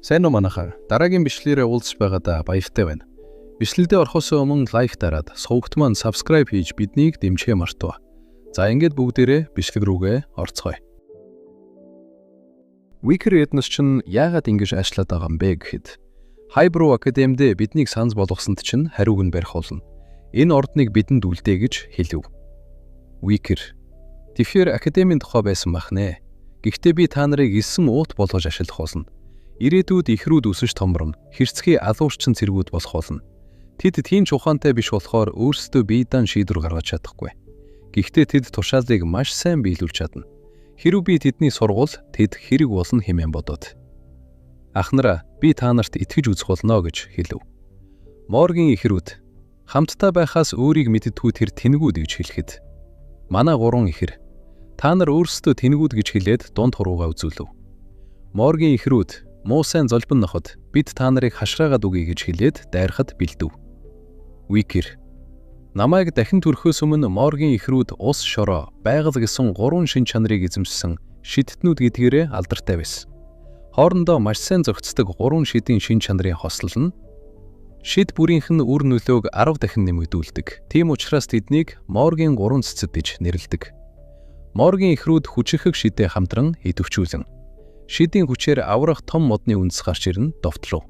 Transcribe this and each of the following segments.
Сайн уу, манайхаа. Дараагийн бичлэгээрээ уулзч байгаадаа баяртай байна. Бичлэгдээ орохоос өмнө like дараад, сувагт маань subscribe хийж биднийг дэмжихээ мартав. За, ингээд бүгдээрээ бичлэг рүүгээ орцгоё. Викер эднес чинь яагаад ингэж ажиллаад байгаа юм бэ гэхэд Хайбруу академид биднийг санал болгосонд чинь хариуг нь барих болно. Энэ ордныг бидэнд үлдээ гэж хэлэв. Викер. Тэгэхээр академийн тухай байсан байх нэ. Гэхдээ би та нарыг элсэн уут болгож ашиглах болно. Ирээдүйд эхрүүд өсөж томорно, хэрцгий алуурчин цэргүүд болох болно. Тэд тийм ч ухаантай биш болохоор өөрсдөө бие даан шийдвэр гаргаж чадахгүй. Гэхдээ тэд тушаалыг маш сайн биелүүлж чадна. Хэрэв би тэднийг сургавал тэд хэрэг болно хэмээн бодоод. Ах нараа, би та нарт итгэж үзэх болно гэж хэлэв. Моргийн эхрүүд хамтдаа байхаас өөрийг мэддэггүй тэр тэнгүүд гэж хэлэхэд манай гурван ихэр та нар өөрсдөө тэнгүүд гэж хэлээд дунд хуруугаа үзүүлв. Моргийн эхрүүд муу сайн золбон ноход, бид та нарыг хашраагаад өгье гэж хэлээд дайрахад бэлдэв. Викер. Намайг дахин төрөхөөс өмнө Моргийн эхрүүд ус, шороо, байгаль гэсэн гурван шинж чанарыг эзэмшсэн шидтнүүд гэдгээрээ алдартай байсан. Хоорондоо маш сайн зохицдог гурван шидийн шинж чанарын хослол нь шид бүрийнх нь үр нөлөөг 10 дахин нэмэгдүүлдэг. Тийм учраас тэднийг Моргийн гурван цэцэд гэж нэрлэдэг. Моргийн эхрүүд хүчирхэг шидээ хамтран идэвхжүүлэн шидийн хүчээр аврах том модны үндэс гарч ирэн довтлов.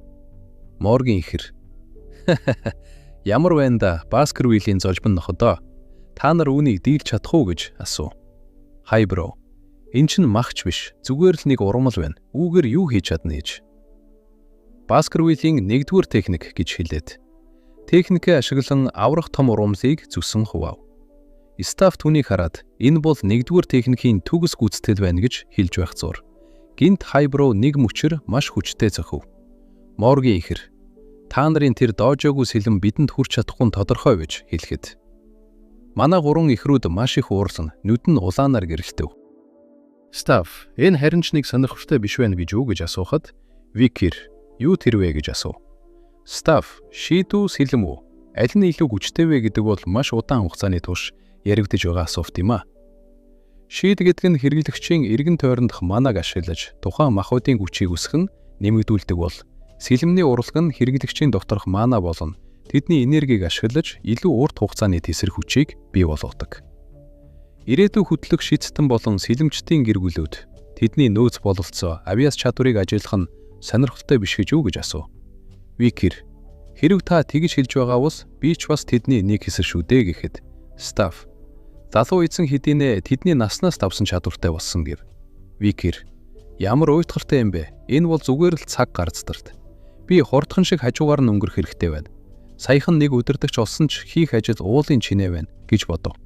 Моргийн ихэр. Ямар байна да, Баскервиллийн золбон ноходоо. Та нар үүнийг дийлж чадах уу гэж асуув. Хайбро. Энэ чинь махч биш, зүгээр л нэг урмал байна. Үүгээр юу хийж чадна гэж. Баскервиллийн нэгдүгээр техник гэж хэлээд техникээ ашиглан аврах том ургамлыг зүсэн хуваав. Стаф түүнийг хараад энэ бол нэгдүгээр техникийн төгс гүйцэтгэл байна гэж хэлж байх зуур. Гэнэт Хайбро нэг мөчөр маш хүчтэй цохив. Моргийн ихэр та нарын тэр доожоогүй сэлэм бидэнд хүрч чадахгүй нь тодорхой гэж хэлэхэд манай гурван эхрүүд маш их уурлан нүд нь улаанаар гэрэлтэв. Стаф энэ харин ч нэг сонирхолтой биш байна гэж үү гэж асуухад Викер юу тэр вэ гэж асуув. Стаф шид үү, сэлэм үү, аль нь илүү хүчтэй вэ гэдэг бол маш удаан хугацааны турш яригдаж байгаа асуулт юм а. Шид гэдэг нь хэрэглэгчийн эргэн тойрондох манаг ашиглаж тухайн махбодын хүчийг өсгөн нэмэгдүүлдэг бол сэлэмний урлаг нь хэрэглэгчийн доторх мана болон тэдний энергийг ашиглаж илүү урт хугацааны тэсрэх хүчийг бий болгодог. Ирээдүй хөдлөх шидтэн болон сэлэмчдийн гэр бүлүүд тэдний нөөц бололцоо, авьяас чадварыг ажиллах нь сонирхолтой биш гэж үү гэж асуув. Викер хэрв та тэгж хэлж байгаа бол би ч бас тэдний нэг хэсэг шүү дээ гэхэд Стаф залуу эзэн хэдийнэ тэдний наснаас давсан чадвартай болсон гэв. Викер ямар уйтгартай юм бэ? Энэ бол зүгээр л цаг гарцдарт. Би хурдхан шиг хажуугаар нь өнгөрөх хэрэгтэй байна. Саяхан нэг удирдагч олсон ч хийх ажил уулын чинээ байна гэж бодов.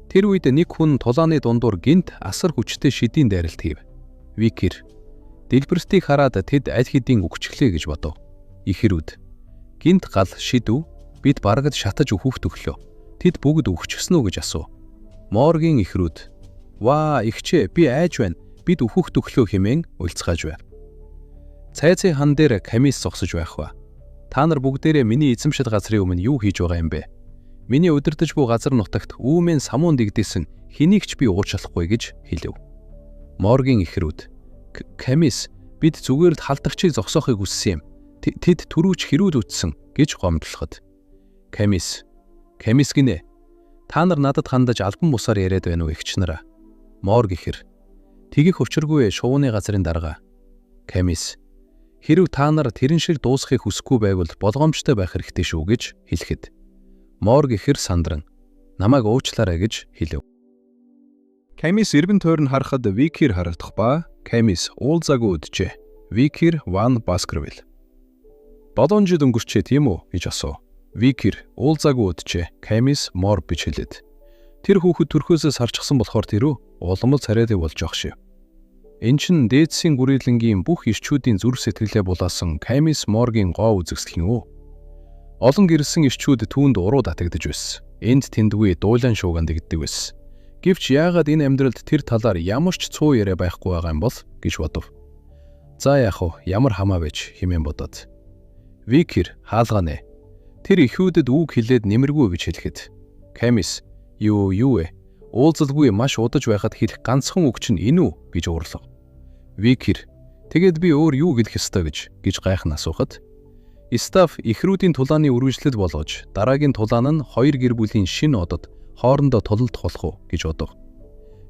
Тэр үед нэг хүн тулааны дундуур гэнэт асар хүчтэй шидийн дайралт хийв. Викер дэлбэртийг хараад тэд аль хэдийн үхчихлээ гэж бодов. Ихэрүүд гэнэт гал шидэв, бид барагд шатаж үхэх төглөө. Тэд бүгд үхчихсэн үү гэж асуув. Моргийн ихрүүд "Ваа, эгчээ, би айж байна. Бид үхэх төглөө" хэмээн уйлцгааж байв. Цайзын хан дээр Камис зогсож байх ба. Та нар бүгдээрээ миний эзэмшил газрын өмнө юу хийж байгаа юм бэ? Миний удирдах буй газар нутагт үүмэн самуун дэгдээсэн хэнийг ч би уучлахгүй гэж хэлэв. Моргийн ихрүүд Камис, бид зүгээр л халдагчийг зогсоохыг хүссэн юм. Тэд түрүүч хэрүүд үтсэн гэж гомдлоход Камис Камис гинэ. Та нар надад хандаж албан бусаар яриад байна уу, эгч нараа? Морг ихэр. Тэгэх учиргүй, шувууны газрын дарга. Камис. Хэрв та нар тэрэн шиг дуусахыг хүсэхгүй байвал болгоомжтой байх хэрэгтэй шүү гэж хэлэхэд Морг ихэр сандран намайг уучлаарай гэж хэлэв. Камис эргэн тойрон харахад Викер харагдах ба Камис уулзаагүй үджээ. Викер Ван Баскервилл. 7 жил өнгөрчээ, тийм үү гэж асуув. Викер уулзаагүй үджээ. Камис Мор гэж хэлээд. Тэр хүүхэд төрхөөсөө сарчсан болохоор тэр үү улам л царайлаг болж явах шив. Энэ чинь дээдсийн гүрээлэнгийн бүх ирчүүдийн зүрх сэтгэлээ булаасан Камис Моргийн гоо үзэсгэлэн үү? Олон гэрэлсэн ирчүүд түүнд уруу татагдаж байсан. Энд тэндгүй дуулан шууган дэгддэг байсан. Гэвч яагаад энэ амьдралд тэр талаар ямар ч цуу яриа байхгүй байгаа юм бол гэж бодов. За, яах вэ? Ямар хамаа байж хэмээн бодоод. Викер хаалгаа нэ. Тэр эхүүдэд үг хэлээд нэмэргүй гэж хэлэхэд Камис юу юу вэ? Уулзалгүй маш удаж байхад хэлэх ганцхан үг чинь энэ үү гэж уурлав. Викер Тэгээд би өөр юу хэлэх ёстой гэж гайхан асуухад Стаф эхрүүдийн тулааны үргэлжлэл болгож дараагийн тулаан нь хоёр гэр бүлийн шинэ одод хоорондоо тулалдах болох уу гэж бодов.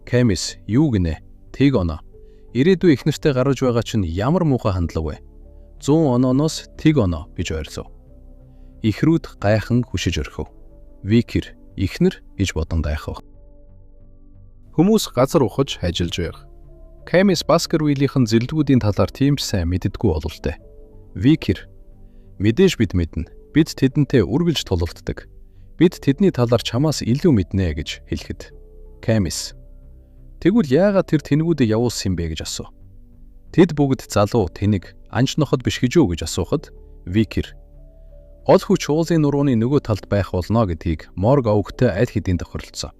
Камис юу гинэ? Тэг оноо. Ирээдүй их нэртэй гаргаж байгаа чинь ямар муухай хандлага вэ? 100 онооноос тэг оноо гэж ойрлов. Эхрүүд гайхан хүшиж орхив. Викер эхнэр гэж бодон дайхав. Хүмүүс газар ухаж ажиллаж байв. Камис Баскервилийнхэн зэрлэгүүдийн талаар тийм ч сайн мэддэггүй бололтой. Викер мэдээж бид мэднэ. Бид тэдэнтэй үргэлж тулалддаг. Бид тэдний талаар чамаас илүү мэднэ гэж хэлэхэд Камис тэгвэл яагаад тэр тэнэгүүдийг явуулсан юм бэ гэж асуув. Тэд бүгд залуу, тэнэг, анж ноход биш гэж үү гэж асуухад Викер гол хүч уулын нурууны нөгөө талд байх болно гэдгийг Морг овгтой аль хэдийн тохиролцсон.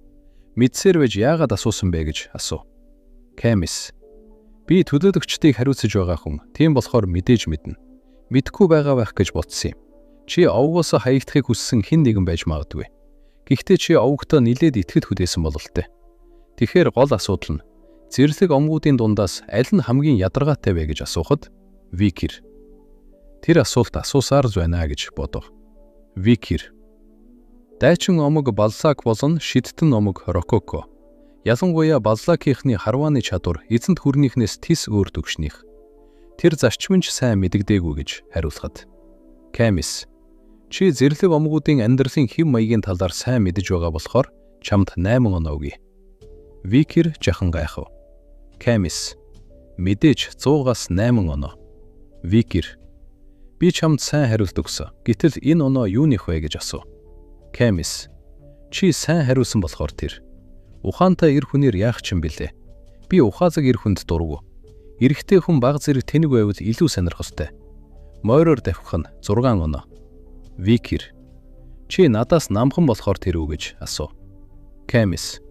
Мэдсээр байж яагаад асуусан бэ гэж асуув. Камис би төлөөлөгчдийг хариуцаж байгаа хүн. Тийм болохоор мэдээж мэднэ. Мэдэхгүй байгаа байх гэж бодсон юм. Чи овгоос хаягдахыг хүссэн хэн нэгэн байж магадгүй. Гэхдээ чи овготоо нилээд итгэд хүлээсэн бололтой. Тэгэхээр гол асуудал нь зэрлэг омгуудын дундаас аль нь хамгийн ядаргаатай вэ гэж асуухад Викер тэр асуулт асуусаар л байна гэж бодов. Викер дайчин омог Баллак болон шидтэн омог Рококо. Ялангуяа Баллакийнхны харвааны чадвар эзэнт хүрнийхнээс тис өөр төгшнийх. Тэр зарчим нь ч сайн мэдэгдээгүй гэж хариулахад Камис чи зэрлэг омгуудын амьдралын хэв маягийн талаар сайн мэдэж байгаа болохоор чамд 8 оноо өгье. Викер жахан гайхав. Камис мэдээж 100-аас 8 оноо. Викер би чамд сайн хариулт өгсөн. Гэтэл энэ оноо юуных вэ гэж асуув. Камис чи сайн хариулсан болохоор тэр ухаантай эр хүнээр яах ч юм бэлээ. Би ухаалаг эр хүнд дургүй. Эрэгтэй хүн баг зэрэг тэнэг байвал илүү сонирхолтой. Мойроор давхих нь 6 оноо. Викер чи надаас намхан болохоор тэр үү гэж асуув. Камис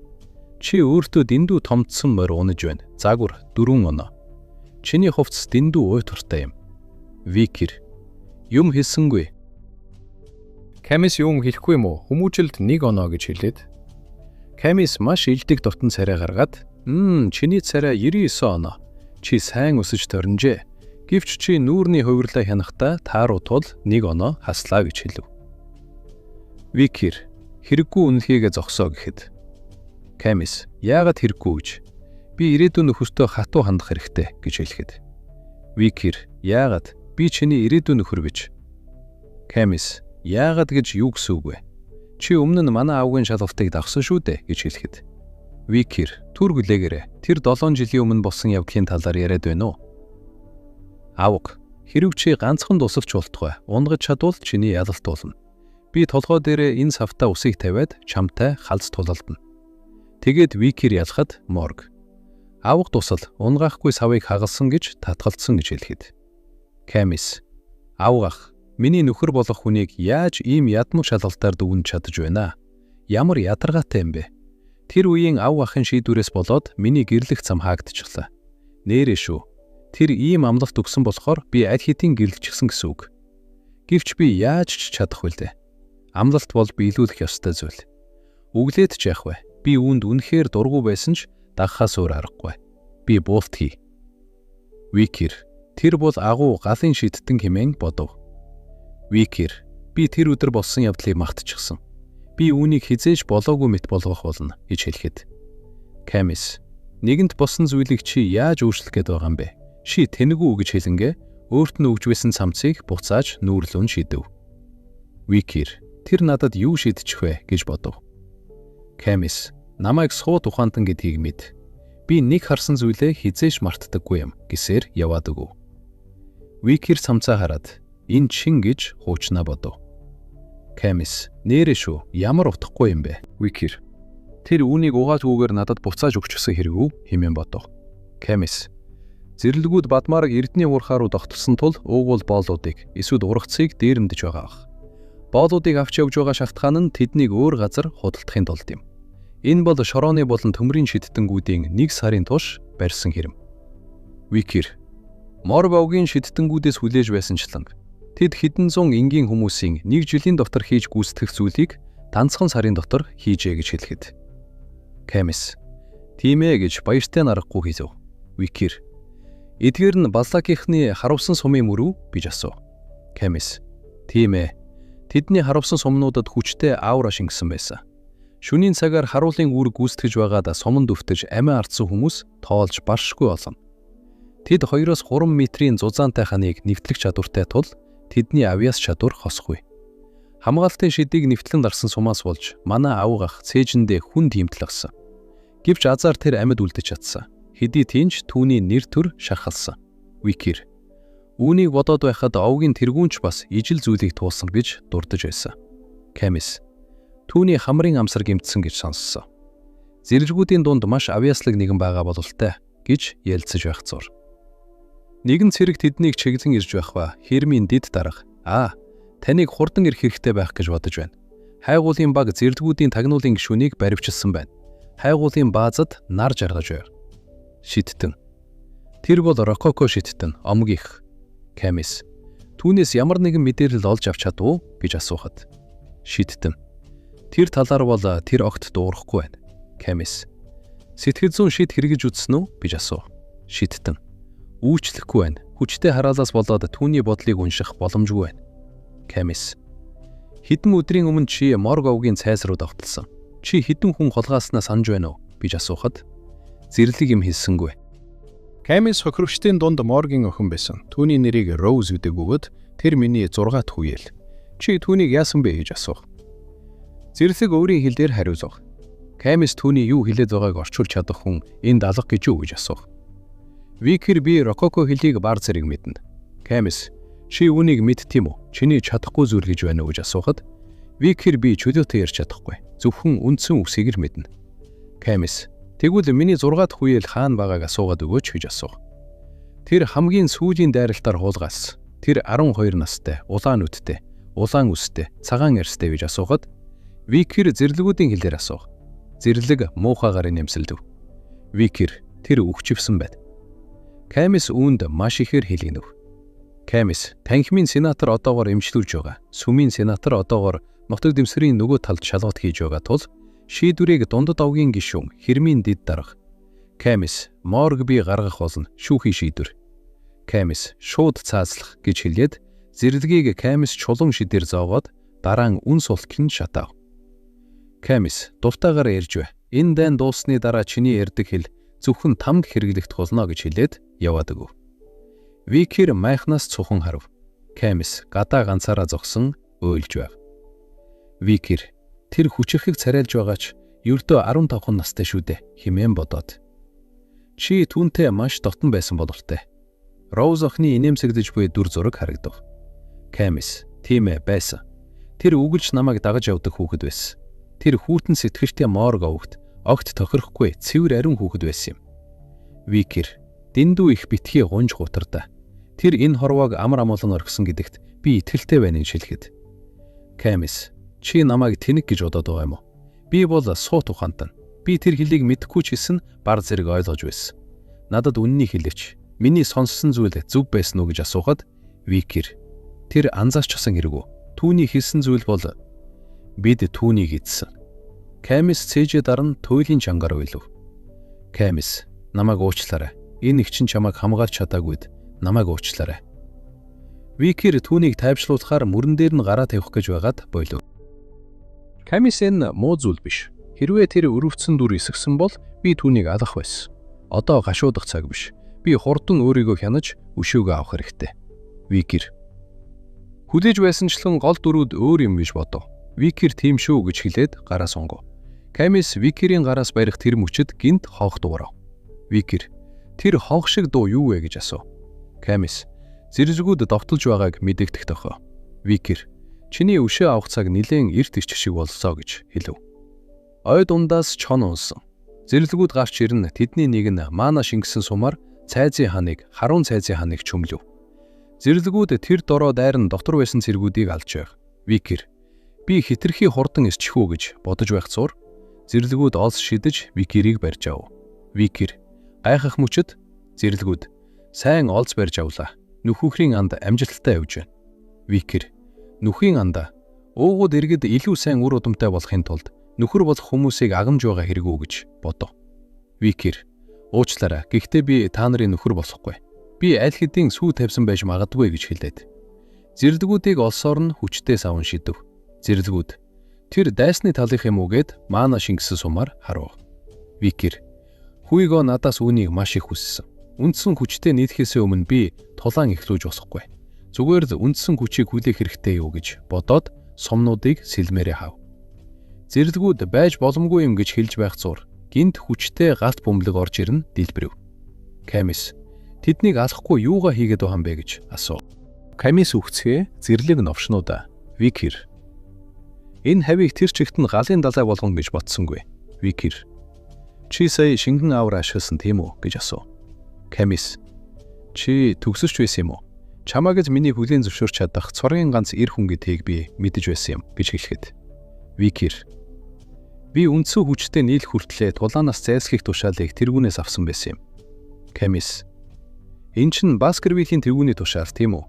чи өөртөө дэндүү томдсон морь унаж байна. Загвар 4 оноо. Чиний хувцас дэндүү уйтгартай юм. Викер юм хэлсэнгүй. Камис юм хэлэхгүй юм уу? Хүмүүжилд 1 оноо гэж хэлээд Камис маш илдэг дотн царай гаргаад чиний царай 99 оноо. Чи сайн өсөж торнжээ. Гэвч чи нүүрний хувирлаа хянахдаа тааруу тул 1 оноо хаслаа гэж хэлв. Викер хэрэггүй үнэлгээгээ зогсоо гэхэд Камис яагаад хэрэггүй гэж би ирээдүйн нөхөртөө хатуу хандах хэрэгтэй гэж хэлэхэд Викер яагаад би чиний ирээдүйн нөхөр биш. Камис яагаад гэж юу гэсэн үг вэ? Чи өмнө нь манай аавгийн шалгалтыг давсан шүү дээ гэж хэлэхэд Викер түр хүлээгээрэй. Тэр 7 жилийн өмнө болсон явдлын талаар яриад байна уу? Авг хэрв чи ганцхан тусалж болтугай унгаж чадвал чиний ялалт болно. Би толгой дээрээ энэ савтаа усыг тавиад чамтай халз тулалдана. Тэгээд Викер ялахад Морг авга тусал унгаахгүй савыг хагалсан гэж татгалцсан гэж хэлэхэд Камис авгах миний нөхөр болох хүнийг яаж ийм ядмаг шалгалтаар дүгнэж чадаж байна? Ямар ядаргаатай юм бэ? Тэр үеийн ав ахын шийдвэрээс болоод миний гэрлэх зам хаагдчихлаа. Нээрээ шүү. Тэр ийм амлалт өгсөн болохоор би аль хэдийн гэрлэчихсэн гэсэн үг. Гэвч би яаж ч чадах вүлээ. Амлалт бол биелүүлэх ёстой зүйл. Өглөөд ч яах вэ? Би үүнд үнэхээр дургүй байсан ч дагахаас өөр аргагүй. Би буулт хий. Викер тэр бол агуу галын шидтэн хэмээн бодов. Викер би тэр өдөр болсон явдлыг мартчихсан. Би үүнийг хизээж болоогүй мэт болгох болно гэж хэлэхэд Камис нэгэнт болсон зүйлийг чи яаж өөрчлөх гээд байгаа юм бэ? Ши тэнэгүү гэж хэлэнгээ өөрт нь өгж байсан цамцыг буцааж нүүрлүүн шидэв. Викер тэр надад юу шидчих вэ гэж бодов. Камис намайг сууд ухаантан гэдгийг мэд. Би нэг харсан зүйлээ хизээж мартдаггүй юм гэсээр яваад өгөв. Викер цамцаа хараад энэ чин гэж хуучнаа бодов. Камис нээрээ шүү ямар утгагүй юм бэ? Викер тэр үүнийг угаалгүйгээр надад буцааж өгчихсөн хэрэг үү хэмээн бодов. Камис зэрлэгүүд бадмаараг эрдний уурхаа руу тогтолсон тул уугуул боолуудыг эсвэл ургацыг дээрэмдэж байгаа бах. Боолуудыг авч явж байгаа шалтгаан нь тэднийг өөр газар худалдахын тулд юм. Энэ бол шорооны болон төмрийн шидтэнгүүдийн 1 сарын турш барьсан хэрэм. Викер Морбовгийн шидтэнгүүдээс хүлээж байсанчлан тэд хэдэн зуун энгийн хүмүүсийн 1 жилийн дотор хийж гүйцэтгэх зүйлийг ганцхан сарын дотор хийжээ гэж хэлэхэд Камис тийм ээ гэж баяртай наргагүй хэлв. Викер Эдгээр нь Баллакийнхны харавсан сумын мөрөв гэж асуув. Камис. Тийм ээ. Тэдний харавсан сумнуудад хүчтэй аура шингэсэн байсан. Шөнийн цагаар харуулын үүрэг гүйцэтгэж байгаад суманд өвтөж амиа алдсан хүмүүс тоолж баршгүй олон. Тэд 2-3 метрийн зузаантай ханыг нэвтлэх чадвартай тул тэдний авьяас чадвар хосгүй. Хамгаалтын шидийг нэвтлэн дарсан сумаас болж манай авга ах цээжиндээ хүнд хэмтэл авсан. Гэвч азаар тэр амьд үлдэж чадсан. Хэдий тийм ч түүний нэр төр шархалсан. Викер. Үүнийг бодоод байхад овгийн тэргүүнч бас ижил зүйлийг туулсан гэж дурдж байсан. Камис. Түүний хамрын амсар гэмтсэн гэж сонссон. Зэрлэгүүдийн дунд маш авьяаслаг нэгэн байгаа бололтой гэж ярилцаж байх зур. Нэгэн цэрэг тэднийг чиглэн ирж байх ба Хермийн дэд дарга "Аа, таныг хурдан ирэх хэрэгтэй байх гэж бодож байна. Хайгуулын баг зэрлэгүүдийн тагнуулын гишүүнийг баривчилсан байна. Хайгуулын баазад нар жаргаж байв." Шиттэн. Тэр бол Рококо шиттэн, омгийнх. Камис. Түүнээс ямар нэгэн мэдээлэл олж авч чадав уу гэж асуухад. Шиттэн. Тэр талаар бол тэр огт дуурахгүй байна. Камис. Сэтгэл зүйн шид хэрэгж үзсэн үү гэж асуув. Шиттэн. Үйлчлэхгүй байна. Хүчтэй хараалаас болоод түүний бодлыг унших боломжгүй байна. Камис. Хэдэн өдрийн өмнө чи Морг овгийн цайз руу довтолсон. Чи хэдэн хүн хулгайласнаа санаж байна уу гэж асуухад зэрлэг юм хэлсэнгүй. Камис хохирогчдын дунд Моргийн охин байсан. Түүний нэрийг Роуз гэдэг бөгөөд тэр миний 6 дахь үеэл. Чи түүнийг яасан бэ гэж асуух. Зэрлэг өөрийн хэл дээр хариулав. Камис түүний юу хэлээд байгааг орчуулж чадах хүн энд алга гэж юу гэж асуух. Викер би Рококо хэлийг бар зэрэг мэднэ. Камис чи үүнийг мэддэг юм уу? Чиний чадахгүй зүйл гэж байна уу гэж асуухад Викер би чөлөөтэй ярьж чадахгүй. Зөвхөн үндсэн үгсийг л мэднэ. Камис тэгвэл миний 6 дахь үеэл хаана байгааг асуугаад өгөөч гэж асуух. Тэр хамгийн сүүлийн дайралтаар хулгайлсан. Тэр 12 настай, улаан нүдтэй, улаан үстэй, цагаан арьстай гэж асуухад Викер зэрлэгүүдийн хэлээр асуух. Зэрлэг муухайгаар нэмсэлдэв. Викер тэр үхчихсэн байд. Камис үүнд маш ихээр хэлгэнэв. Камис танхимын сенатор одоогоор эмчлүүлж байгаа. Сүмийн сенатор одоогоор нутаг дэвсгэрийн нөгөө талд шалгалт хийж байгаа тул шийдвэрийг дундад овгийн гишүүн Хермийн дэд дарга. Камис морг би гаргах болно шүүхийн шийдвэр. Камис шууд цаазлах гэж хэлээд зэрлэгийг Камис чулуун шидээр зоогоод дараа нь үн султал нь шатаав. Камис дуртайгаар ярьж бай. Энэ дайн дууссаны дараа чиний ярьдаг хэл зөвхөн тамд хэрэглэгдэх болно гэж хэлээд яваад өгөв. Викер майхнаас цухан харав. Камис гадаа ганцаараа зогсон уйлж байв. Викер тэр хүчирхэг царайлж байгаа ч ердөө 15 настай шүү дээ хэмээн бодоод. Чи түүнтэй маш дотн байсан бололтой. Роуз охины инээмсэглэж буй дүр зураг харагдав. Камис тийм ээ байсан. Тэр үгэлж намайг дагаж явдаг хүүхэд байсан. Тэр хүйтэн сэтгэлтэй морг овогт огт тохирохгүй цэвэр ариун хүүхэд байсан юм. Викер дэндүү их битгий гунж гутардаа. Тэр энэ хорвоог амар амгалан орхисон гэдэгт би итгэлтэй байна гэж хэлэхэд. Камис чи намайг тэнэг гэж бодоод байгаа юм уу? Би бол суут ухаантай. Би тэр хэлийг мэдэхгүй ч гэсэн бар зэрэг ойлгож байсан. Надад үнэнийг хэлээч. Миний сонссон зүйл зөв байсан уу гэж асуухад Викер тэр анзаарчихсан хэрэгүү. Түүний хэлсэн зүйл бол бид түүнийг эдсэн. Камис цээжээ даран туйлын чангаар уйлав. Камис намайг уучлаарай. Энэ их чинь чамайг хамгаалж чадаагүйд намайг уучлаарай. Викер түүнийг тайвшруулахаар мөрөн дээр нь гараа тавих гэж байгаад болов. Камис энэ муу зүйл биш. Хэрвээ тэр өрөвдсөн дүр эсгэсэн бол би түүнийг алах байсан. Одоо гашуудах цаг биш. Би хурдан өөрийгөө хянаж өшөөгөө авах хэрэгтэй. Викер хүлээж байсанчлан гол дүрүүд өөр юм гэж бодов. Викер тийм шүү гэж хэлээд гараа сунгав. Камис Викерийн гараас барих тэр мөчөд гинт хонх дуурав. Викер тэр хонх шиг дуу юу вэ гэж асуув. Камис зэрлэгүүд довтолж байгааг мэдэгдэх тохио. Викер чиний өшөө авах цаг нилээн эрт ирчих шиг боллоо гэж хэлв. Ой дундаас чон унсан. Зэрлэгүүд гарч ирнэ тэдний нэг нь маана шингэсэн сумаар цайзын ханыг харуун цайзын ханыг чөмлөв. Зэрлэгүүд тэр дороо дайран дотор байсан цэргүүдийг алж байв. Викер би хэтэрхий хурдан эсчих үү гэж бодож байх зуур зэрлэгүүд олс шидэж Викерийг барьж ав. Викер гайхах мөчөд зэрлэгүүд сайн олз барьж авлаа. Нөхөхрийн анд амжилттай явж байна. Викер нүхийн андаа уугууд иргэд илүү сайн үр удамтай болохын тулд нөхөр болох хүмүүсийг агамж байгаа хэрэг үү гэж бодов. Викер уучлаарай. Гэхдээ би та нарын нөхөр болохгүй. Би аль хэдийн сүү тавьсан байж магадгүй гэж хэлээд. Зэрлэгүүдийг олсоор нь хүчтэй савн шидэв. Зэрлэгүүд тэр дайсны талынх юм уу гэд маана шингэсэн сумаар харав. Викер Хүүйгөө надаас үүнийг маш их хүссэн. Үндсэн хүчтэй нийлэхээс өмнө би тулаан эхлүүлж болохгүй. Зүгээр л үндсэн хүчийг хүлээх хэрэгтэй юу гэж бодоод сумнуудыг сэлмээрээ хав. Зэрлэгүүд байж боломгүй юм гэж хэлж байх зур гинт хүчтэй галт бөмбөлөг орж ирнэ дэлбэрэв. Камис тэднийг алахгүй юугаа хийгээд байгаа юм бэ гэж асуув. Камис үхцгээ зэрлэг новшнуудаа. Викер энэ хавийг тэр чигт нь галын далай болгоно гэж бодсонгүй. Викер чи сая шингэн авар ашигласан тийм үү гэж асуув. Камис чи төгсөрч байсан юм уу? Чамайг л миний хүлээн зөвшөөрч чадах цорын ганц эр хүн гэдгийг би мэдэж байсан юм гэж хэлэхэд. Викер би үндсэн хүчтэй нийлэх хүртлээр тулаанаас зайлсхийх тушаалыг тэргүүнээс авсан байсан юм. Камис энэ чинь Баскервиллийн тэргүүний тушаал тийм үү?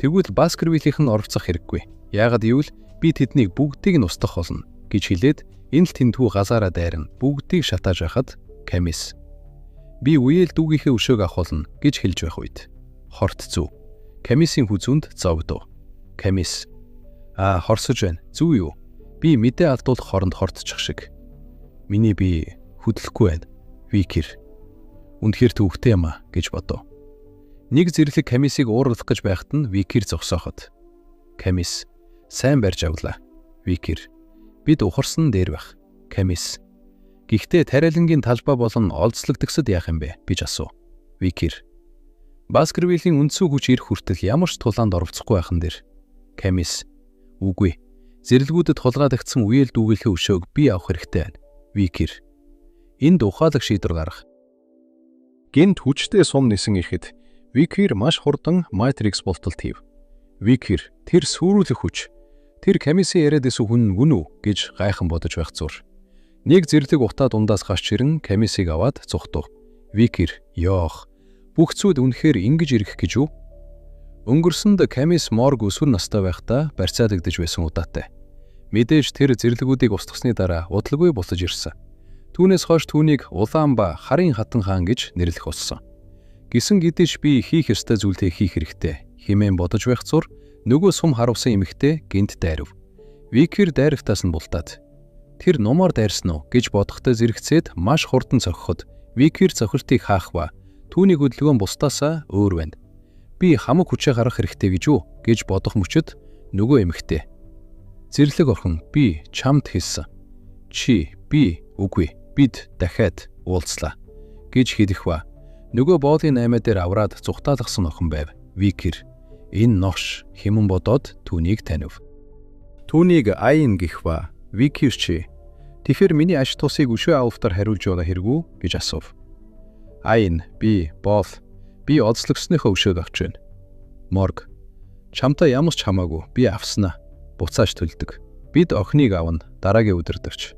Тэгвэл Баскервиллийнх нь оролцох хэрэггүй. Яагаад гэвэл би тэднийг бүгдийг нь устгах болно гэж хэлээд энэ л тэндгүү галаараа дайран бүгдийг шатааж байхад Камис би үеэл дүүгийнхээ өшөөг авах болно гэж хэлж байх үед хорт зүү Камисийн хүзүүнд зовдов. Камис аа хорсож байна. Зүү юу? Би мэдээ алдуулах хооронд хортчих шиг. Миний бие хөдлөхгүй байна. Викер үнэхээр төвөгтэй юм а гэж бодов. Нэг зэрлэг Камисыг уурлах гэж байхад нь Викер зогсооход Камис сайн барьж авлаа. Викер бид ухарсан дээр байх. Камис гэхдээ тариалангийн талбай болон олзлогдсод яах юм бэ гэж асуув. Викер Баскервиллийн үндсэн хүч ирэх хүртэл ямар ч тулаанд оролцохгүй байхан дээр. Камис үгүй. Зэрлэгүүдэд хулгайлагдсан үеэл дүүгийнхээ өшөөг би авах хэрэгтэй байна. Викер энд ухаалаг шийдвэр гаргах. Гинт хүчтэй сум нисэн ирэхэд Викер маш хурдан Матрикс болтолт хийв. Викер тэр сүрүүлэх хүч. Тэр Камисын яриад исэн хүн нь гүн үү гэж гайхан бодож байх зур. Нэг зэрлэг утаа дундаас гарч ирэн Камисыг аваад зүхтв. Викер ёох. Бүх зүйл үнэхээр ингэж ирэх гэж үү? Өнгөрсөнд Камис Морг өсвөр настай байхдаа барьцаалагдаж байсан удаатай. Мэдээж тэр зэрлэгүүдийг устгасны дараа удалгүй буцаж ирсэн. Түүнээс хойш түүнийг Улаан ба Харын хатан хаан гэж нэрлэх болсон. Гисэн гэдэж би хийх ёстой зүйлээ хийх хэрэгтэй хэмээн бодож байх зур нөгөө сум харуулсан эмэгтэй гинт дайрав. Викер дайрагтаас нь бултаад тэр нумаар дайрсан уу гэж бодохдоо зэрэгцээд маш хурдан цохиход Викер цохилтыг хаах ба түүний хөдөлгөөн бусдаасаа өөр байна. Би хамаг хүчээ гаргах хэрэгтэй гэж үү гэж бодох мөчөд нөгөө эмэгтэй зэрлэг охин би чамд хэлсэн. Чи би үгүй бид дахиад уулзлаа гэж хэлэх ба нөгөө боолын 8 дээр авраад зүхтаалгасан охин байв. Викер энэ новш хэмэн бодоод түүнийг танив. Түүнийг Айн гэх ба Викер чи тэгэхээр миний аш тусыг өшөө авалтаар хариулж байгаа хэрэгүү гэж асуув. Айн би боол би олзлогсныхоо өшөөг авч байна. Морг чамтай ямар ч хамаагүй би авснаа. Буцааж төлдөг. Бид охиныг авна дараагийн өдөрдөгч.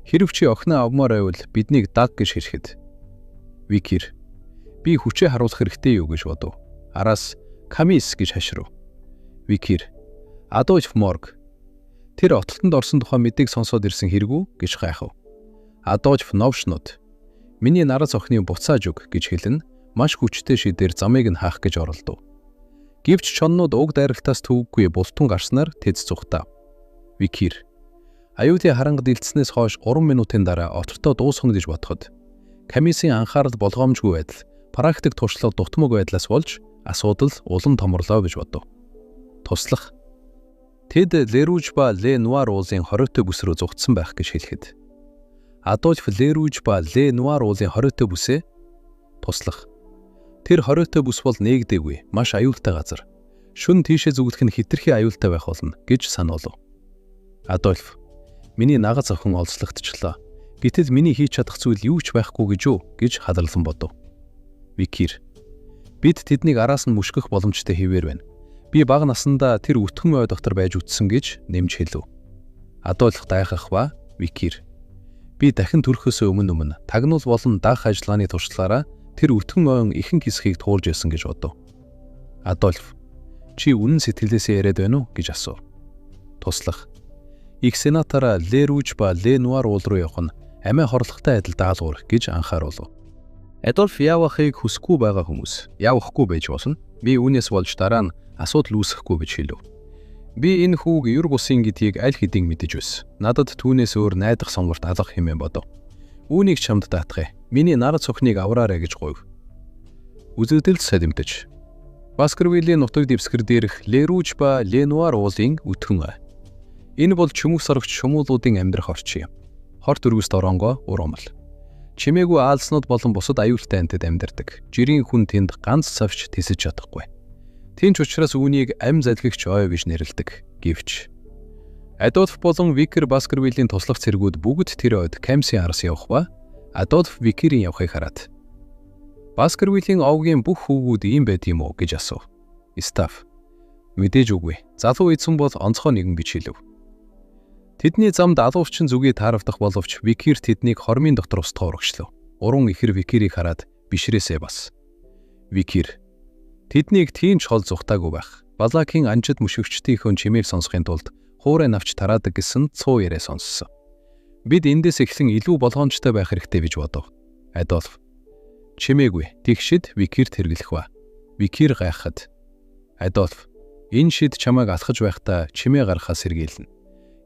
Хэрв чи охиноо авмаар байвал биднийг даг гэж хэлэхэд. Викер би хүчээ харуулах хэрэгтэй юу гэж бодов. Араас Камис гэж хашрав. Викер Адольф Морг тэр отолтонд орсон тухай мэдээг сонсоод ирсэн хэрэгүү гэж гайхав. Адольф новшнууд миний нараас охиныг буцааж өг гэж хэлэн маш хүчтэй шидээр замыг нь хаах гэж оролдов. Гэвч чоннууд уг дайралтаас төвөггүй бултун гарснаар тэд зүхтав. Викер аюулын харанга дэлтснээс хойш 3 минутын дараа отортоо дуусгана гэж бодоход Камисын анхаарал болгоомжгүй байдал практик туршлага дутмаг байдлаас болж асуудал улам томорлоо гэж бодов. Туслах Тэд Лерүүж ба Ле Нуар уулын хориотой бүс рүү зугтсан байх гэж хэлэхэд Адольф Лерүүж ба Ле Нуар уулын хориотой бүсээ туслах. Тэр хориотой бүс бол нээгдээгүй маш аюултай газар. Шөнө тийшээ зүглэх нь хэтэрхий аюултай байх болно гэж сануулв. Адольф миний нагаз охин олзлогдчихлоо. Гэтэл миний хийж чадах зүйл юу ч байхгүй гэж юу гэж хадарлан бодов. Викер бид тэднийг араас нь мөшгөх боломжтой хэвээр байна. Би бага насндаа тэр өтгөн ой дотор байж үтсэн гэж нэмж хэлв. Адольф дайхах ба Викер би дахин төрөхөөс өмнө тагнуул болон дагах ажиллагааны туршлагаараа тэр өтгөн ойн ихэнх хэсгийг туулж байсан гэж бодов. Адольф чи үнэн сэтгэлээсээ яриад байна уу гэж асуув. Туслах Их сенатор Ле Рүүж ба Ле Нуар уул руу явах нь амиа хорлохтой адил даалгавар гэж анхааруулв. Адольф явахыг хүсэхгүй байгаа хүмүүс явахгүй байж болно. Би үүнээс болж дараа нь асуудал үүсэхгүй гэж хэлв. Би энэ хүүг юр бусын гэдгийг аль хэдийн мэдэж байсан. Надад түүнээс өөр найдах сонголт алга хэмээн бодов. Үүнийг чамд даатгая. Миний нар цохныг авраарай гэж гуйв. Үзэгдэлд садимтаж. Баскервиллийн нутаг дэвсгэр дээрх Лерүүж ба Ленуар уулын өтгөн ой. Энэ бол чөмөх сорогч шумуулуудын амьдрах орчин юм. Хорт өргөс дороонгоо уруумал. Чимээгүй аалзнууд болон бусад аюултай амьтад амьдардаг. Жирийн хүн тэнд ганц цавч тэсэж чадахгүй. Тийм ч учраас үүнийг ам залгигч ой гэж нэрлэдэг. Гэвч Адольф болон Викер Баскервиллийн туслах цэргүүд бүгд тэр ойд Камсын араас явах ба Адольф Викерийн явахыг хараад Баскервиллийн овгийн бүх хүүгүүд ийм байд юм уу гэж асуув. Стаф мэдээж үгүй. Залуу эзэн бол онцгой нэгэн гэж хэлв. Тэдний замд алуурчин зүгийг тааравдах боловч Викер тэднийг хормын дотор устгаа урагшлав. Уран ихэр Викерийг хараад бишрээсээ бас. Викер тэднийг тийм ч хол зүхтаагүй байх. Балакийн анжид мөшөгчдийнхөө чимээг сонсохын тулд хуурай навч тараадаг гэсэн цуу яриа сонссон. Бид эндээс эхлэн илүү болгоомжтой байх хэрэгтэй гэж бодов. Адольф чимээгүй тэгшид Викерт хэрэглэх ба. Викер гайхад Адольф энэ шид чамайг алхаж байхдаа чимээ гаргахаас сэргийлнэ.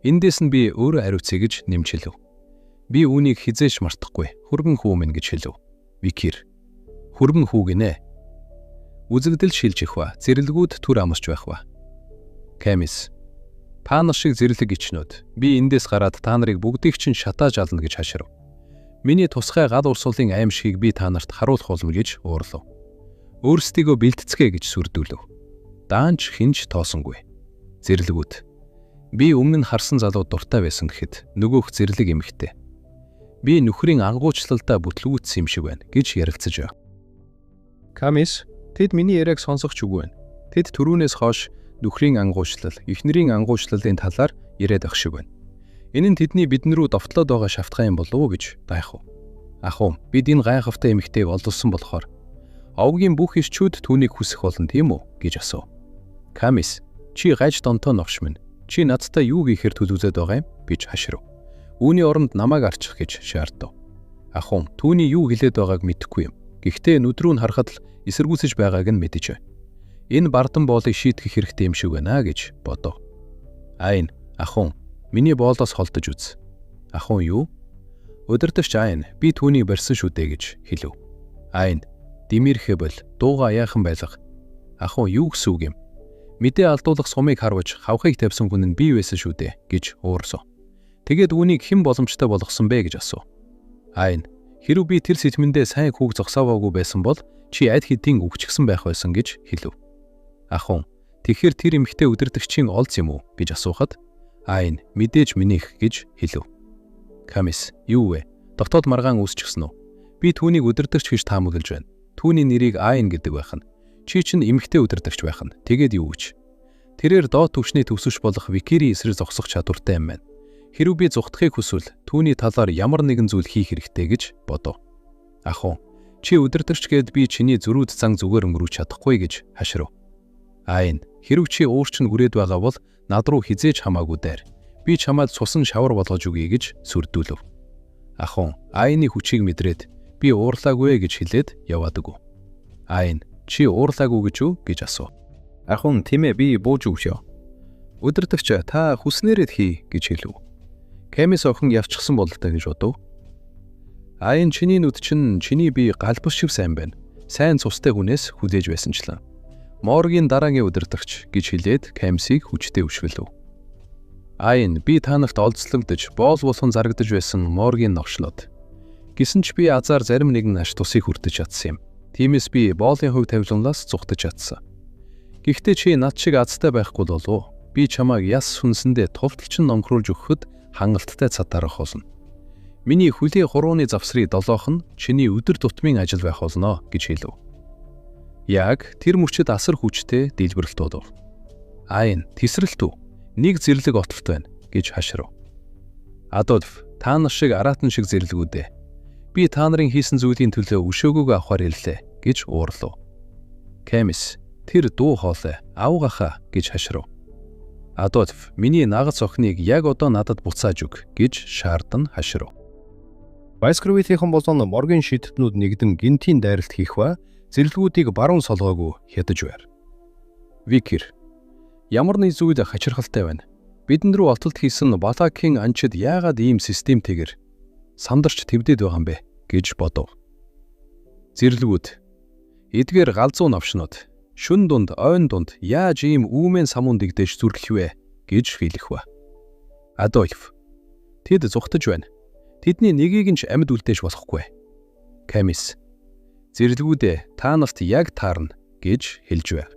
Эндээс нь би өөрөө хариуцъя гэж нэмж хэлв. Би үүнийг хизээш мартахгүй. Хүргэн хүү минь гэж хэлв. Викер хүргэн хүү гинэ. Үзэгдэл шилжих ба зэрлэгүүд түр амсч байх ба. Камис та нар шиг зэрлэг ичнүүд би эндээс гараад та нарыг бүгдийг чинь шатааж ална гэж хаширв. Миний тусгай гал урсгалын аимшигыг би та нарт харуулах болно гэж уурлав. Өөрсдийгөө бэлтцгээе гэж сүрдүүлв. Даанч хинч тоосонгүй. Зэрлэгүүд би өмнө нь харсан залуу дуртай байсан гэхэд нөгөөх зэрлэг эмэгтэй. Би нөхрийн ангуучлалдаа бүтлгүүцсэн юм шиг байна гэж ярилцаж байв. Камис тэд миний яриаг сонсох ч үгүй байна. Тэд түрүүнээс хойш нөхрийн ангуучлал, эхнэрийн ангуучлалын талаар яриад байх шиг байна. Энэ нь тэдний бидэн рүү довтлоод байгаа шалтгаан юм болов уу гэж гайхав. Ах уу, бид энэ гайхавтай эмэгтэйг олдсон болохоор овгийн бүх ирчүүд түүнийг хүсэх болно тийм үү гэж асуув. Камис чи гаж донтоо новш минь. Чи надтай юу хийхээр төлөвлөд байгаа юм гэж хаширв. Үүний оронд намайг арчих гэж шаардав. Ах уу, түүний юу хэлээд байгааг мэдэхгүй юм. Гэхдээ нүд рүү нь харахад л эсэргүүцэж байгааг нь мэдэж. Энэ бардан боолыг шийтгэх хэрэгтэй юм шиг байна гэж бодов. Айн, ах уу, миний боолоос холдож үз. Ах уу юу? Удирдагч Айн, би түүнийг барьсан шүү дээ гэж хэлв. Айн, димэрхэ бол дууга яахан байлга. Ах уу юу гэсэн үг юм? Мэдээ алдуулах сумыг харваж хавхыг тавьсан хүн нь би байсан шүү дээ гэж уурсан. Тэгээд үүнийг хэн боломжтой болгосон бэ гэж асуув. Айн, хэрв би тэр сэтмэндээ сайн хүүг зогсоовоогүй байсан бол чи аль хэдийн үгчгсэн байх байсан гэж хэлв. Ах уу, тэгэхээр тэр эмэгтэй удирдагчийн олз юм уу гэж асуухад Айн, мэдээж минийх гэж хэлв. Камис, юу вэ? Дотоод маргаан үүсчихсэн үү? Би түүнийг удирдагч гэж таамаглаж байна. Түүний нэрийг Айн гэдэг байх нь. Чи чинь эмэгтэй удирдагч байх нь. Тэгээд юу гэж? Тэрээр доод түвшний төвсөш болох Викерийн эсрэг зогсох чадвартай юм байна. Хэрв би зугтахыг хүсвэл түүний талаар ямар нэгэн зүйл хийх хэрэгтэй гэж бодов. Ах уу, чи удирдагч гээд би чиний зөрүүд зан зүгээр өнгөрүүлж чадахгүй гэж хаширв. Айн, хэрв чи уурч нь үрээд байгаа бол над руу хизээж хамаагүй дээр. Би чамайг цусан шавар болгож өгье гэж сүрдүүлв. Ах уу, Айны хүчийг мэдрээд би уурлаагүй гэж хэлээд яваад өгөв. Айн, чи уурлаагүй гэж үү гэж асуув. Ах уу, тийм ээ би бууж өгчөө. Удирдагч та хүснээрээ хий гэж хэлв. Камис охин явчихсан бололтой гэж бодов. Айн чиний нүд чинь чиний бие галбус шиг сайн байна. Сайн цустай хүнээс хүлээж байсанчлаа. Моргийн дараагийн удирдагч гэж хэлээд Камсыг хүчтэй өшгөлөв. Айн би та нарт олзлогдож, боол болгон зарагдаж байсан Моргийн новшлоод. Гэсэн ч би азар зарим нэгэн аш тусыг хүртэж чадсан юм. Тиймээс би боолын хувь тавиланлаас зугтаж чадсан. Гэхдээ чи над шиг азтай байхгүй болов уу? Би чамайг яс сүнсэндээ тулталчин номхруулж өгөхөд хангалттай цад тарах болно. Миний хөлийн хурууны завсрыг долоох нь чиний өдөр тутмын ажил байх болно гэж хэлв. Яг тэр мөчид асар хүчтэй дэлбэрэлт болов. Айн, тесрэлт үү? Нэг зэрлэг отолт байна гэж хаширв. Адольф, та нар шиг араатан шиг зэрлэгүүдээ. Би та нарын хийсэн зүйлийн төлөө өшөөгөөгөө авахар ирлээ гэж уурлав. Камис, тэр дуу хоолой авгаха гэж хаширв. Адольф, миний нагац охиныг яг одоо надад буцааж өг гэж шаардан хаширв. Баскервилийнхэн болон Моргийн шидтнүүд нэгдэн гинтийн дайралт хийх ба зэрлэгүүдийг баруун солгоогүй хядаж байр. Викер. Ямар нэг зүйл хачирхалтай байна. Бидэн рүү олтолт хийсэн Балакийн анчид яагаад ийм системтэйгэр сандарч твдээд байгаа юм бэ гэж бодов. Зэрлэгүүд. Эдгээр галзуу новшнууд шүн дунд ойн дунд яаж ийм үүмэн самуун дэгдэж зүрхлэх вэ гэж хэлэх ба. Адольф. Тэд зүхтаж байна. Тэдний нэгийг нь ч амьд үлдээж болохгүй. Камис. Зэрлэгүүдээ та нарт яг таарна гэж хэлж байв.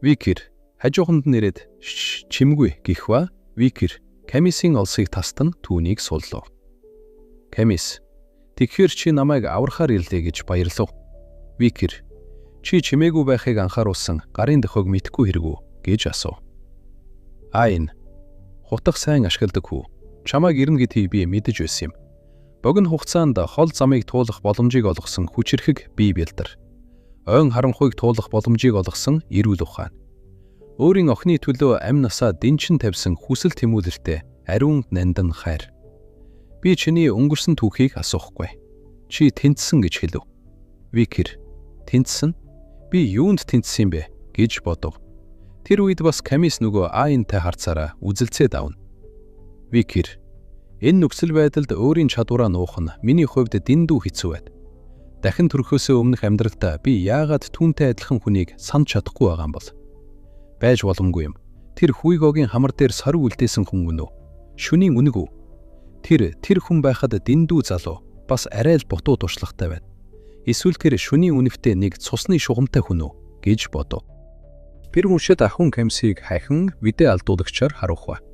Викер хажууханд нь ирээд чимгүй гэх ба Викер Камисийн олсыг тастан түүнийг суллав. Камис. Тэгэхээр чи намайг аврахаар ирлээ гэж баярлав. Викер. Чи чимээгүй байхыг анхааруулсан гарын дохиог мэдэхгүй хэрэг үү гэж асуув. Айн. Хутга сайн ашигладаг хүү. Чамайг ирнэ гэдгийг би мэдэж байсан юм. Богино хугацаанд хол замыг туулах боломжийг олгосон хүчирхэг бие бэлдэр. Ойн харанхуйг туулах боломжийг олгосон эрүүл ухаан. Өөрийн охины төлөө амь насаа дэнчин тавьсан хүсэл тэмүүлэлтэй ариун нандин хайр. Би чиний өнгөрсөн түүхийг асуухгүй. Чи тэнцсэн гэж хэлв. Викер. Тэнцсэн? Би юунд тэнцсэн юм бэ гэж бодов. Тэр үед бас Камис нөгөө Аинтай харцаараа үзэлцээд авна. Викер. Энэ нөхцөл байдалд өөрийн чадвараа нуух нь миний хувьд дэндүү хэцүү байд. Дахин төрөхөөсөө өмнөх амьдралдаа би яагаад түүнтэй адилхан хүнийг санаж чадахгүй байгаа юм бол? Байж боломгүй юм. Тэр Хуйгогийн хамар дээр сориг үлдээсэн хүн гэнэ үү? Шөнийн үнэг үү? Тэр хүн байхад дэндүү залуу, бас арай л дутуу туршлагатай байна. Эсвэл тэр шөнийн үнэгтэй нэг цусны шугамтай хүн үү гэж бодов. Тэр хүншид ахын Камсыг хахин видэ алдуулагчаар харуулах ба.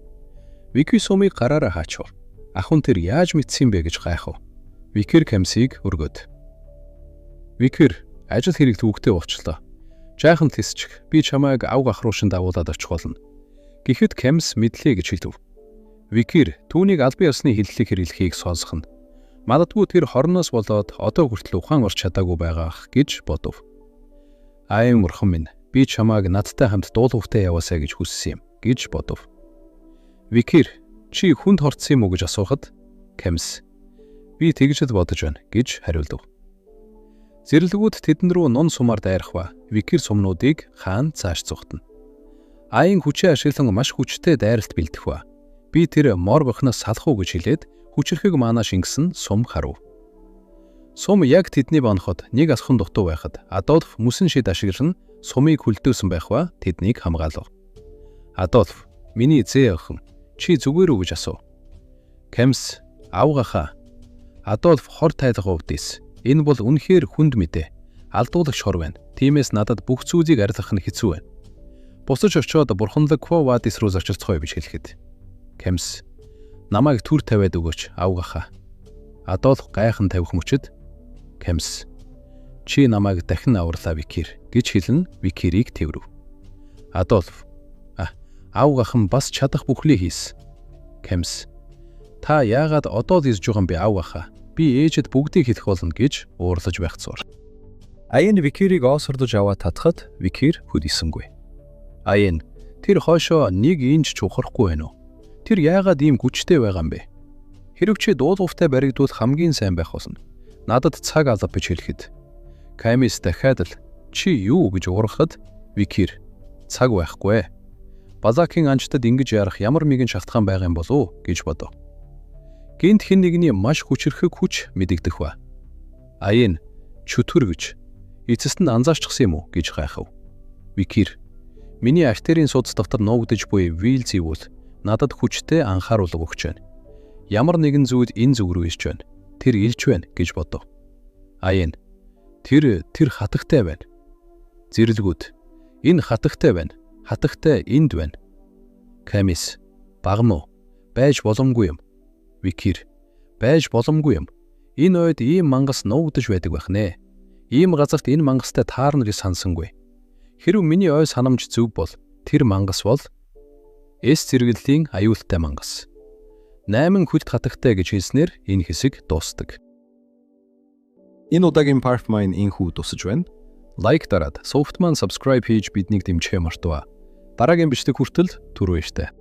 Вики сумыг гараараа хаачв. Ахын тэр яаж мэдсэн бэ гэж гайхав. Викер Камсыг өргөд. Викер ажил хэрэг түүхтэй болчлоо. Жаахан тэсчих. Би чамайг авг ах руу шин дагуулад очих болно. Гэхэд Камс мэдлээ гэж хэлв. Викер түүнийг албан ёсны хэллэг хэрэглэхийг сонсох нь. Магадгүй тэр хорноос болоод одоо хүртэл ухаан орч чадаагүй байгаа ах гэж бодов. Аян бурхан минь, би чамайг надтай хамт дуулууртай яваасай гэж хүссэн юм гэж бодов. Викер чи хүнд хорцсон юм уу гэж асуухад Камс би тэгж л бодож байна гэж хариулав. Зэрлэгүүд тэдэн рүү нун сумаар дайрах ба Викер сумнуудыг хаан цааш цухтана. Аян хүчээ ашиглан маш хүчтэй дайралт бэлдэх ба. Би тэр мор бохноос салах уу гэж хэлээд хүчирхэг маанаа шингэсэн сум харав. Сум яг тэдний бонход нэг асхан дутуу байхад Адольф мөсөн шид ашиглан сумыг хөлдөөсөн байх ба тэднийг хамгаалав. Адольф миний зээ охин чи зүгээр үү гэж асуув. Камс авгахаа. Адольф хор тайлга өвдөс. Энэ бол үнэхээр хүнд мэдээ. Алдуулагч хор байна. Тиймээс надад бүх зүйлийг арилгах нь хэцүү байна. Бусаж очиод бурханлаг Кво Вадис руу зочилцгоё гэж хэлэхэд Камс намайг түр тавиад өгөөч авгахаа. Адольф гайхан тавих мөчөд Камс чи намайг дахин аварлаа Викер гэж хэлэн Викерийг тэврэв. Адольф авгахан бас чадах бүхлээ хийс. Камс та яагаад одоо л ирж байгаа юм бэ авгахаа? Би ээжэд бүгдийг хэлэх болно гэж уурлаж байх зур. Аян Викерийг оосордож аваад татхад Викер хөдөлсөнгүй. Аян тэр хойшоо нэг инч ч ухрахгүй байна уу? Тэр яагаад ийм хүчтэй байгаа юм бэ? Хэрв чи дуулууртай баригдвал хамгийн сайн байх болно. Надад цаг алга гэж хэлэхэд Камис дахиад л чи юу гэж уурхахад Викер цаг байхгүй. Балакийн анчдад ингэж ярах ямар нэгэн шалтгаан байгаа юм болов уу гэж бодов. Гинт хэн нэгний маш хүчирхэг хүч мэдэгдэх ба. Аян чөтгөр гэж эцэст нь анзаарчихсан юм уу гэж гайхав. Викер миний артерийн судас дотор нуугдаж буй Вилзивүүл надад хүчтэй анхааруулга өгч байна. Ямар нэгэн зүйл энэ зүг рүү ирж байна. Тэр илж байна гэж бодов. Аян тэр хатагтай байна. Зэрлэгүүд энэ хатагтай байна. Хатагтай энд байна. Камис багна уу? Байж боломгүй юм. Викер байж боломгүй юм. Энэ ойд ийм мангас нуугдаж байдаг байх нэ. Ийм газарт энэ мангастай таарна гэж сансангүй. Хэрв миний ой санамж зөв бол тэр мангас бол эс зэрэглэлийн аюултай мангас. 8 хүлт хатагтай гэж хэлснээр энэ хэсэг дуустдаг. Энэ удаагийн Parf Mine инхүү дусаж байна. Лайк дараад, Softman subscribe хийж биднийг дэмжихээ мартаваа. Дараагийн бичлэг хүртэл түр баяртай.